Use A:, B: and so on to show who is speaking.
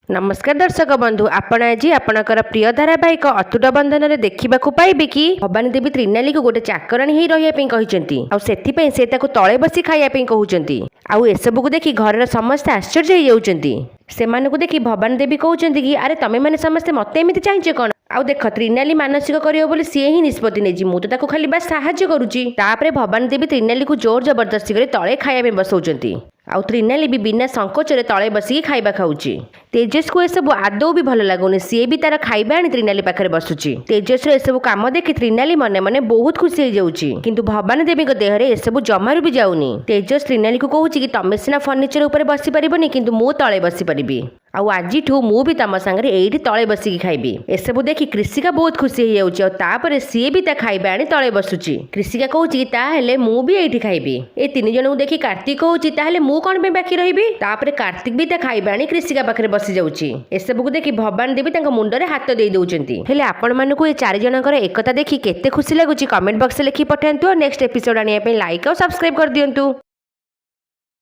A: ନମସ୍କାର ଦର୍ଶକ ବନ୍ଧୁ, ଆପଣ ଆଜି ଆପଣଙ୍କର ପ୍ରିୟ ଧାରାବାହିକ ଅତୁଟ ବନ୍ଧନରେ ଦେଖିବାକୁ ପାଇବେ କି ଭବାନୀ ଦେବୀ ତ୍ରିନାଲିକୁ ଗୋଟେ ଚାକରାଣୀ ହେଇ ରହିବା ପାଇଁ କହିଛନ୍ତି ଆଉ ସେଥିପାଇଁ ସେ ତାକୁ ତଳେ ବସି ଖାଇବା ପାଇଁ କହୁଛନ୍ତି। ଆଉ ଏସବୁକୁ ଦେଖି ଘରର ସମସ୍ତେ ଆଶ୍ଚର୍ଯ୍ୟ ହେଇଯାଉଛନ୍ତି। ସେମାନଙ୍କୁ ଦେଖି ଭବାନୀ ଦେବୀ କହୁଛନ୍ତି କି ଆରେ, ତମେମାନେ ସମସ୍ତେ ମତେ ଏମିତି ଚାହିଁଛ କ'ଣ? ଆଉ ଦେଖ, ତ୍ରିନାଲି ମାନସିକ କରିବ ବୋଲି ସିଏ ହିଁ ନିଷ୍ପତ୍ତି ନେଇଛି। ମୁଁ ତ ତାକୁ ଖାଲି ବାସ୍ ସାହାଯ୍ୟ କରୁଛି। ତାପରେ ଭବାନୀ ଦେବୀ ତ୍ରିନାଲିକୁ ଜୋର ଜବରଦସ୍ତି କରି ତଳେ ଖାଇବା ପାଇଁ ବସଉଛନ୍ତି ଆଉ ତ୍ରିନାଲି ବି ବିନା ସଂକୋଚରେ ତଳେ ବସିକି ଖାଇବା ଖାଉଛି। ତେଜସ୍କୁ ଏସବୁ ଆଦୌ ବି ଭଲ ଲାଗୁନି। ସିଏ ବି ତାର ଖାଇବା ଆଣି ତ୍ରିନାଲି ପାଖରେ ବସୁଛି। ତେଜସ୍ର ଏସବୁ କାମ ଦେଖି ତ୍ରିନାଲି ମନେ ମନେ ବହୁତ ଖୁସି ହେଇଯାଉଛି, କିନ୍ତୁ ଭବାନୀ ଦେବୀଙ୍କ ଦେହରେ ଏସବୁ ଜମାରୁ ବି ଯାଉନି। ତେଜସ୍ ତ୍ରିନାଲିକୁ କହୁଛି କି ତମେ ସିନା ଫର୍ଣ୍ଣିଚର ଉପରେ ବସି ପାରିବନି, କିନ୍ତୁ ମୁଁ ତଳେ ବସିପାରିବି ଆଉ ଆଜିଠୁ ମୁଁ ବି ତମ ସାଙ୍ଗରେ ଏଇଠି ତଳେ ବସିକି ଖାଇବି। ଏସବୁ ଦେଖି କ୍ରିଷିକା ବହୁତ ଖୁସି ହେଇଯାଉଛି ଆଉ ତାପରେ ସିଏ ବି ତା ଖାଇବା ଆଣି ତଳେ ବସୁଛି। କ୍ରିଷିକା କହୁଛି କି ତାହେଲେ ମୁଁ ବି ଏଇଠି ଖାଇବି। ଏ ତିନି ଜଣଙ୍କୁ ଦେଖି କାର୍ତ୍ତିକ କହୁଛି, ତାହେଲେ ମୁଁ କଣ ପାଇଁ ବାକି ରହିବି? ତାପରେ କାର୍ତ୍ତିକ ବି ତା ଖାଇବା ଆଣି କ୍ରିଷିକା ପାଖରେ ବସି ଯାଉଛି। ଏସବୁକୁ ଦେଖି ଭବାନୀ ଦେବୀ ତାଙ୍କ ମୁଣ୍ଡରେ ହାତ ଦେଇ ଦଉଛନ୍ତି। ହେଲେ ଆପଣମାନଙ୍କୁ ଏ ଚାରି ଜଣଙ୍କର ଏକତା ଦେଖି କେତେ ଖୁସି ଲାଗୁଛି, କମେଣ୍ଟ ବକ୍ସରେ ଲେଖି ପଠାନ୍ତୁ ଆଉ ନେକ୍ସଟ ଏପିସୋଡ ଆଣିବା ପାଇଁ ଲାଇକ୍ ଆଉ ସବସ୍କ୍ରାଇବ କରିଦିଅନ୍ତୁ।